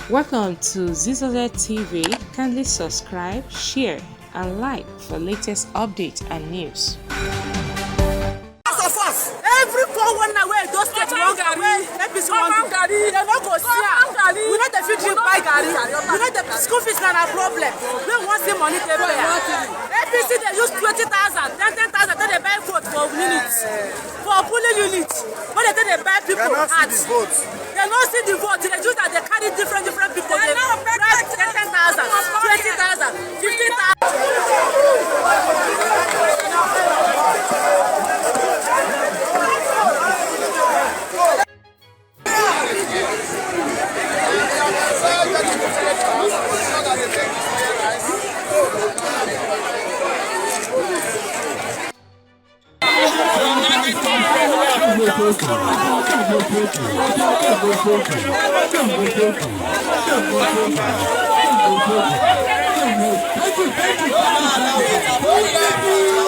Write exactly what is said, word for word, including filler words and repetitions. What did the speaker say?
Welcome to Z Z Z T V. Kindly subscribe, share, and like for latest updates and news. Of us, every four one na wey Edo State wan go, wey A P C wan do, dem no go see am. We no dey fit drink buy garri. We no dey, school fees na na problem. We wan see money take pay am. A P C dey use twenty thousand, ten ten thousand take dey buy vote for unit, for polling unit. Wey dey take dey buy people heart. Dem no see the vote. Dem no see the vote. Dem use am dey carry different different people dey bribe ten ten thousand, twenty thousand, fifteen thousand.